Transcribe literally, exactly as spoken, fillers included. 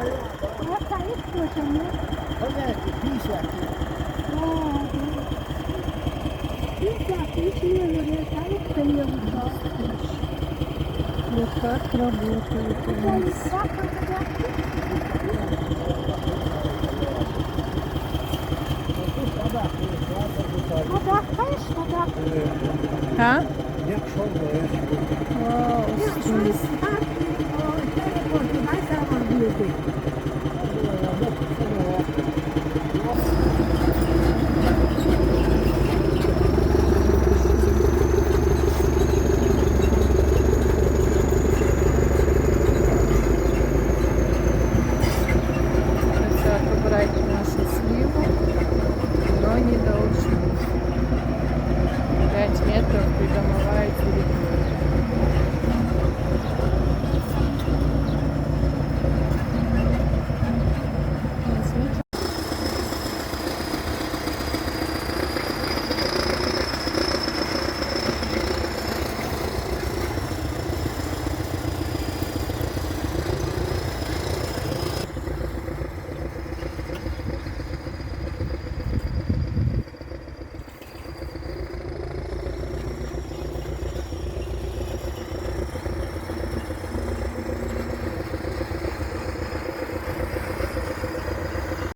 А, стоит тоже, нет? Понятно, пятьдесят. Да, да. Пятьдесят, ничего не говорит, стоит, кто не устал. Вот так работает у нас. Вода, конечно, да. А? Вау, слушай.